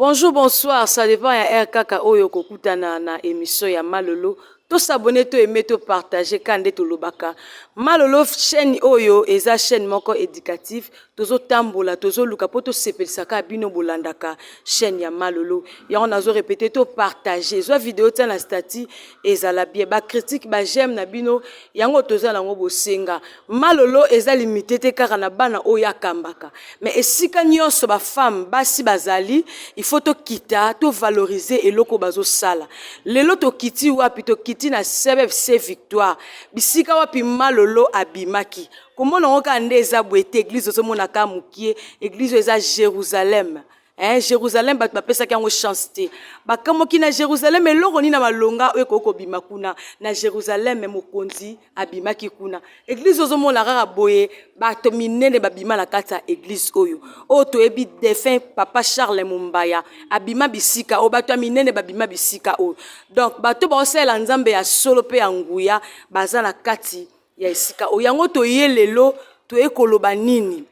Bonjour, bonsoir, ça dépend ya heure kaka oyo kokutana na émission ya Malolo. To s'abonner, to aimer, to partager ka nde tolobaka. Malolo chaîne oyo eza chaîne moko éducative, tozotambola, tozoluka po tosepelisaka bino bolandaka chaîne ya Malolo. Yango nazo répéter, to partager. Zwa vidéo tia na statut ezala bien. Ba critique, ba j'aime na bino, yango toza nango bosenga. Malolo eza limité te kaka na bana oyo akambaka. Mais esika nyonso ba femme, basi bazali, il faut tokita, to valoriser eloko bazosala. Lelo tokiti wapi? Tokiti na CBFC Victoire. Bisika wapi Malolo abimaki. Komona ngo kaka nde eza boye te, église ozomona kaka mokie, église oyo eza Jérusalem. Hein, Jérusalem bato bapesaki yango chance te. Bakamoki na Jérusalem eloko nini na malonga oyo ekoki kobima kuna na Jérusalem, mokonzi abimaki kuna. Église ozomona kaka boye, bato minene babima na kati ya église oyo. Oyo toyebi défunt papa Charles Mumbaya abima bisika oyo, bato ya minene babima bisika oyo. Donc bato baosalela Nzambe ya solo mpe ya nguya baza na kati ya esika oyo. Yango toye lelo, toye koloba nini?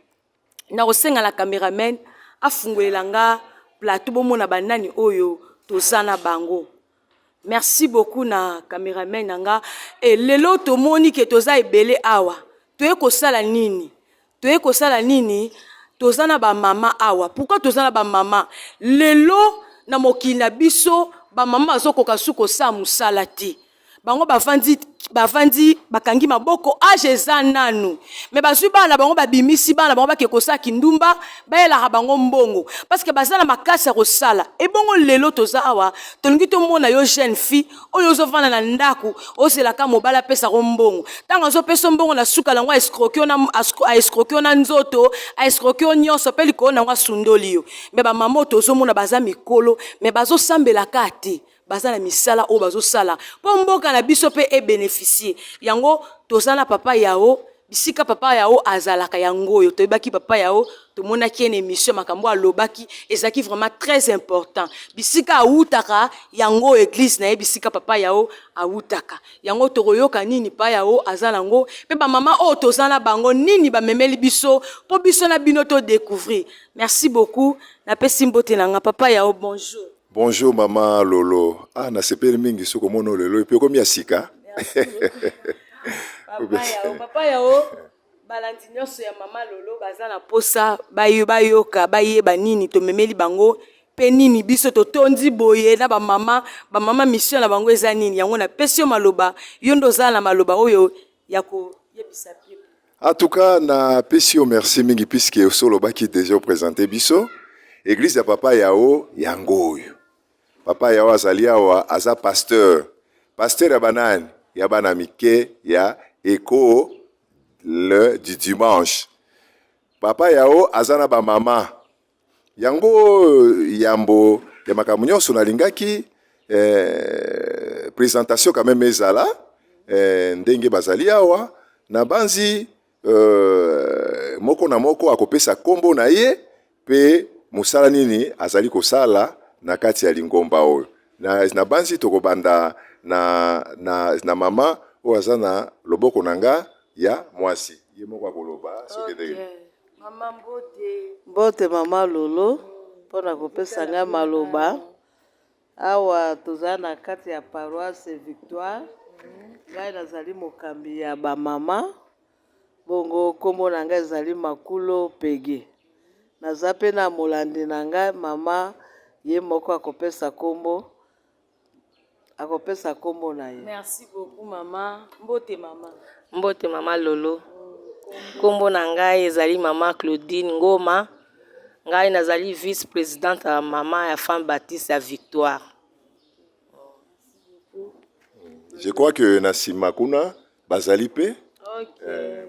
Na kosenga na cameraman afungolela nga plateau, bomona banani oyo toza na bango. Merci beaucoup na cameraman na nga. E lelo tomoni ke toza ebele awa, toye kosala nini? Toye kosala nini? Toza na bamama awa. Pourquoi toza na bamama lelo? Na mokili na biso, bamama bazokoka su kosala mosala te. Bango bavandi, bavandi, bakangi maboko, âge eza nanu, mais bazwi bana bango, babimisi bana bango, bake kosala kindumba, bayelaka bango mbongo parce que baza na makasi ya kosala. Ebongo lelo toza awa, tolingi tomona yo jeune fille oyo ozovanda na ndako, ozelaka mobali apesako mbongo. Ntango azopesa mbongo, na suka nango aescroquer yo na nzoto, aescroquer yo nyonso, mpe likolo nango asundoli yo. Mais bamama oyo tozomona baza mikolo, mais bazosambelaka te, baza na misala oyo bazosala mpo mboka na biso mpe ebénéficier yango. Toza na papa Yao. Bisika papa Yao azalaka yango oyo toyebaki papa Yao, tomonaki ye na émission, makambo alobaki ezalaki vraiment très important. Bisika awutaka yango oyo, église na ye, bisika papa Yao awutaka yango, tokoyoka nini pa Yao aza nango, mpe bamama oyo toza na bango nini bamemeli biso mpo biso na bino todécouvrir. Merci beaucoup, napesi mbote na nga. Papa Yao, bonjour. Bonjour mama Lolo. Ah, nasepeli mingi soki omona lelo epi okomi ya sika. Papa Yao, papa Yao, balandi nyonso ya mama Lolo baza na posa bayoka, bayeba nini tomemeli bango mpe nini biso totondi boye na bamama. Bamama, mission na bango eza nini? Yango napesi yo maloba, yo nde ozala na maloba oyo ya koyebisa peuple. En tout cas, napesi yo merci mingi puisque oso olobaki déjà, oprésente biso église ya papa Yao yango oyo. Papa Yao azali awa, aza pasteur. Pasteur ya banani? Ya bana mike ya école du dimanche. Papa Yao aza na bamama. Yango yambo ya makambo nyonso, nalingaki présentation quand même ezala ndenge bazali awa. Na banzi moko na moko akopesa nkombo na ye mpe mosala nini azali kosala na kati ya lingomba oyo. Na banzi tokobanda na mama oyo aza na loboko na nga ya mwasi, ye moko akoloba soki ndenge. Okay. Mama, mbote. Mbote mama Lolo, mpona kopesa ngai maloba. Awa toza na kati ya paroisse Victoire. Ngai nazali mokambi ya bamama, bongo nkombo na ngai ezali Makulo Pege. Naza mpe na molandi na ngai mama, ye moko akopesa nkombo na ye. Merci beaucoup mama. Mbote mama. Mbote mama Lolo. Nkombo na ngai ezali mama Claudine Ngoma. Ngai nazali vice présidente ya mama ya femme baptiste ya Victoire. Je crois que na nsima kuna bazali mpe.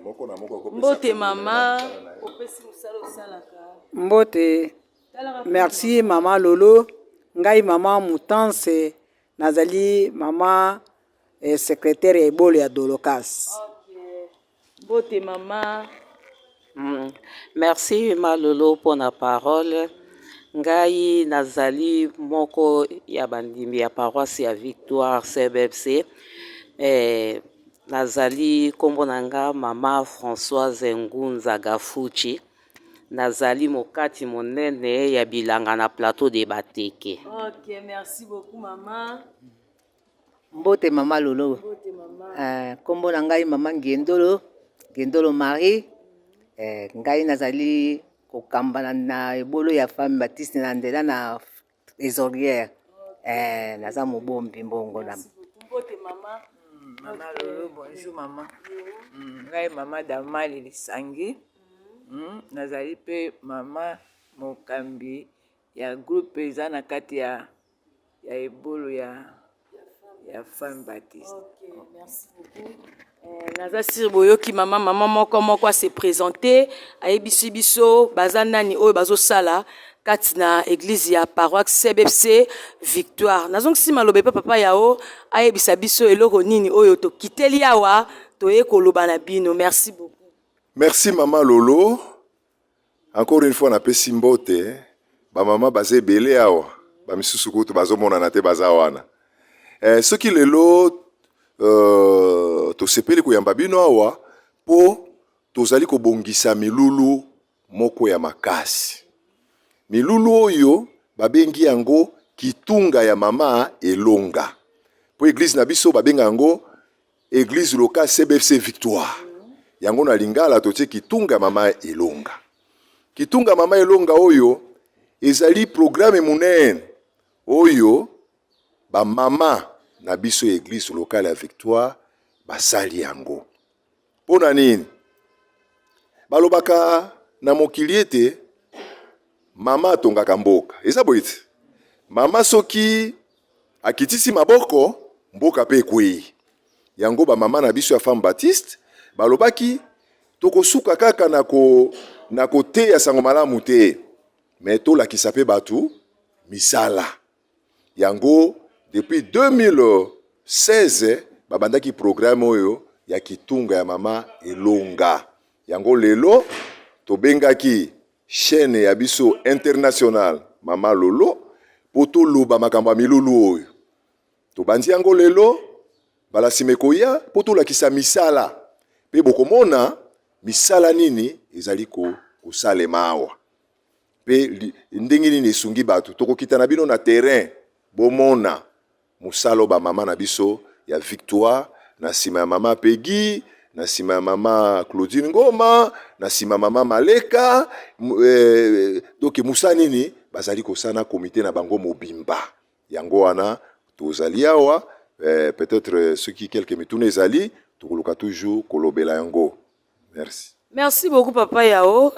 Moko na moko akopesa Mbote nkombo na ye mama. na mosala na ye. Opesi mosala osalaka. Mbote. Talaka. Merci mama Lolo. Ngai mama Mutanse, nazali mama secrétaire ya ebolo ya Dolokas. Ok, mbote mama. Merci Malolo mpona parole. Ngai nazali moko ya bandimi ya paroisse ya Victoire CBFC. Nazali nkombo na nga mama Françoise Ngunza Gafuchi. Nazali mokati monene ya bilanga na plateau de Bateke. Ok, merci beaucoup mama. Mbote mama Lolo. Mbote mama. Kombo na ngai mama Ngendolo, Ngendolo Marie. Ngai nazali kokamba na ebolo ya femme Baptiste na nzela na trésorière. Naza mobombi mbongo na. Mbote mama. Mama Lolo, bonjour mama. Ngai mama Damali Lisangi. Nazali mpe mama mokambi ya groupe eza na kati ya ebolo ya femme Baptiste. Ok, merci beaucoup. Naza sûr boyoki mama moko moko ase présenter, ayebisi biso baza nani oyo bazosala kati na église ya paroisse CBFC Victoire. Nazongisi maloba epa papa Yao ayebisa biso eloko nini oyo tokiteli awa toye koloba na bino. Merci beaucoup. Merci mama Lolo. Encore une fois napesi mbote bamama baza ebele awa, bamisusu kutu bazomonana te, baza wana. Soki lelo tosepeli koyamba bino awa mpo tozali kobongisa milulu moko ya makasi, milulu oyo babengi yango kitunga ya mama Elonga, mpo église na biso babenga yango église locale CBFC Victoire. Yango na lingala totie kitunga ya mama Elonga. Kitunga mama Elonga oyo ezali programme monene oyo bamama na biso ya église locale ya Victoire basali yango. Mpo na nini? Balobaka na mokili ete mama atongaka mboka. Eza boye te? Mama soki akitisi maboko, mboka mpe ekwei. Yango bamama na biso ya femme Baptiste balobaki: tokosuka kaka na koteya sango malamu te, me tolakisa mpe bato misala. Yango depuis 2016 babandaki programme oyo ya kitunga ya mama Elonga. Yango lelo tobengaki chaîne ya biso international mama Lolo mpo toloba makambo ya milulu oyo tobandi yango lelo. Mbala nsima ekoya mpo tolakisa misala, mpe bokomona misala nini ezali kosalema awa mpe ndenge nini esungi bato. Tokokita na bino na terrain, bomona mosala oyo bamama na biso ya Victoire, na nsima ya mama Pegi, na nsima ya mama Claudine Ngoma, na nsima ya mama Maleka, donc mosala nini bazali kosala na komite na bango mobimba. Yango wana tozali awa. Peut-être soki quelque mituna ezali, tokoluka toujours kolobela yango. Merci. Merci beaucoup papa Yao.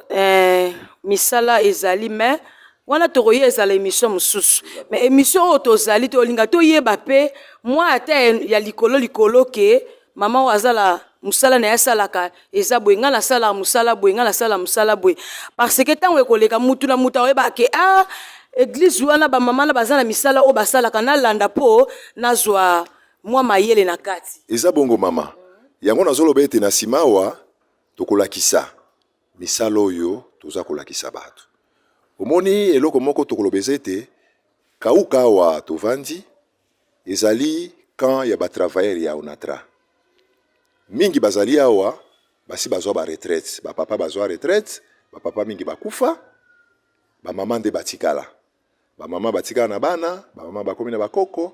Misala ezali, mais wana tokoya ezala émission mosusu. Mais émission oyo tozali, tolinga toyeba mpe mwa ata ya likolo likolo ke mama oyo azala mosala na ye asalaka eza boye, ngai nasalaka mosala boye, ngai nasala mosala boye, parce que ntango ekoleka, mutu na mutu akoyeba ke ah, église wana bamama na baza na misala oyo basalaka, nalanda mpo nazwa mwa mayele na kati. Eza bongo mama. Yango nazoloba ete na nsima awa tokolakisa misala oyo toza kolakisa bato. Omoni, eloko moko tokoloba eza ete kauka awa tovandi ezali camp ya batravailleur ya Onatra. Mingi bazali awa basi bazwa baretraite, bapapa bazwa retraite, bapapa mingi bakufa, bamama nde batikala. Bamama batikala na bana, bamama bakomi na bakoko.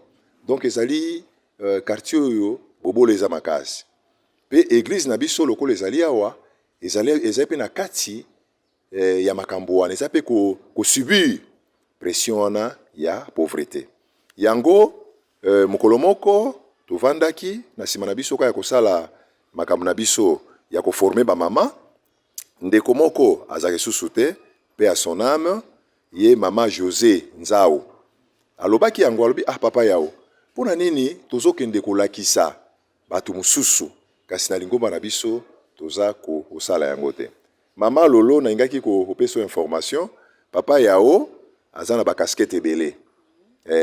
Donc ezali quartier oyo bobola eza makasi. Mpe église na biso lokola ezali awa, ezali mpe na kati ya makambo wana, eza mpe kosubir pression wana ya pauvreté. Yango mokolo moko tovandaki na nsima na biso kaka ya kosala makambo na biso ya koformer bamama, ndeko moko azalaki susu te mpe ya son âme, ye mama José Nzau, alobaki yango, alobi: "Ah papa Yao, mpo na nini tozokende kolakisa bato mosusu, kasi na lingomba na biso toza kosala yango te?" Mama Lolo, nalingaki kopesa information, papa Yao aza na bacasquette ebele.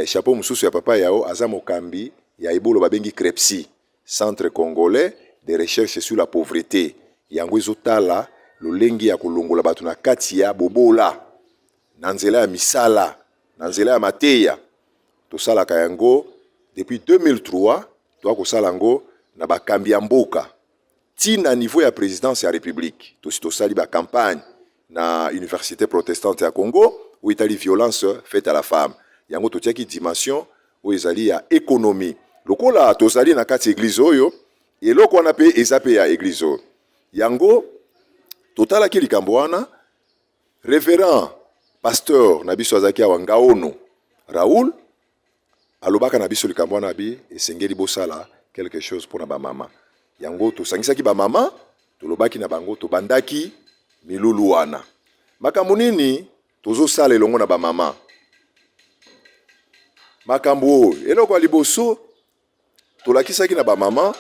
Chapeau mosusu ya papa Yao, aza mokambi ya ebolo babengi CREPSI, Centre congolais de recherche sur la pauvreté. Yango ezotala lolenge ya kolongola bato na kati ya bobola na nzela ya misala, na nzela ya mateya. Tosalaka yango depuis 2003, toya kosala yango na bakambi ya mboka, ntina niveau ya présidence ya République. Tosi tosali bacampagne. Na Université protestante ya Congo, oyo etali violence faite à la femme. Yango totiaki dimension oyo ezali ya économie. Lokola tozali na kati église oyo, eloko wana mpe eza mpe ya église oyo. Yango totalaki likambo wana. Révérend pasteur na biso azalaki awa, Ngaono Raoul, alobaka na biso likambo wana abi esengeli bosala quelque chose mpona bamama. Yango tosangisaki bamama, tolobaki na bango, tobandaki milulu wana. Makambo nini tozosala elongo na bamama? Makambo oyo, eloko ya liboso tolakisaki na bamama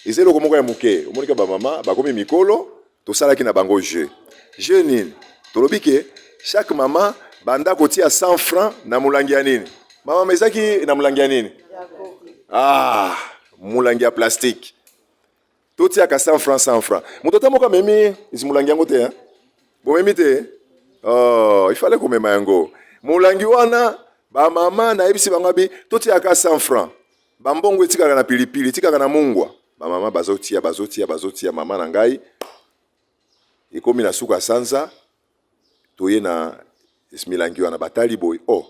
eza eloko moko ya moke. Omonika bamama bakomi mikolo, tosalaki na bango jeu. Jeu nini? Tolobi ke chaque mama banda kotia 100 francs na molangi ya nini? Mama, ezaki na molangi ya nini? Ah, molangi ya plastique. Totiaka 100 francs, 100 francs. Moto ata moko amemi ezi molangi yango te, hein? Bomemi te? Oh, il fallait komema yango, molangi wana. Bamama, nayebisi bango abi totiaka 100 francs, bambongo etikaka na pilipili, etikaka na mungwa. Bamama bazotia, bazotia, bazotia. Mama na ngai, ekomi na suka sanza, toye na milangi wana, batali boye, oh,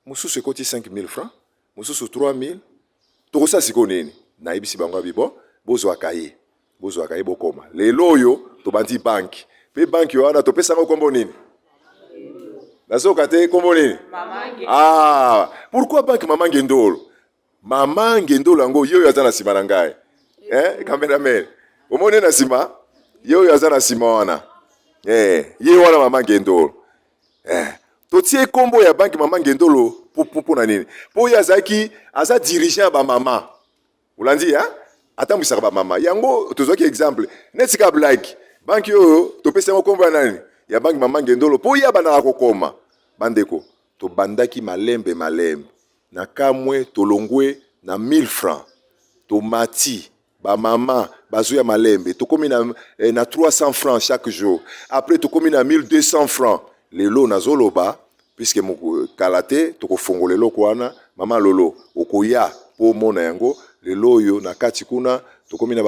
mosusu ekoti 5000 francs, mosusu 3000. Tokosala sikoyo nini? Nayebisi bango abi bon, bozwaka ye, bozwaka ye, bokoma. Lelo oyo tobandi banque mpe banque wana topesango nkombo nini? Nazoka te, nkombo nini? Ah, pourquoi banque Mama Ngendolo? Mama Ngendolo yango ye oyo aza na nsima na ngai, eh, cameraman, omoni na nsima, ye oyo aza na nsima wana, eh, ye wana Mama Ngendolo, eh. Totie nkombo ya banque Mama Ngendolo mpo na nini? Mpo oyo azalaki, aza dirigeant ya bamama. Olandi ya atambwisaka bamama. Yango tozwaki exemple neti ka blague, banque oyo topesi yango nkombo ya nani? Ya banque Mama Ngendolo, mpo ye abandaka kokoma. Bandeko, tobandaki malembe malembe. Na kamwe, tolongwe na 1000 francs, tomati, bamama bazoya malembe, tokomi na 300 francs chaque jour. Après tokomi na 1200 francs. Lelo nazoloba, puisque kala te tokofongola eloko wana. Mama Lolo, okoya mpo omona yango. Lelo oyo na kati kuna tokomi na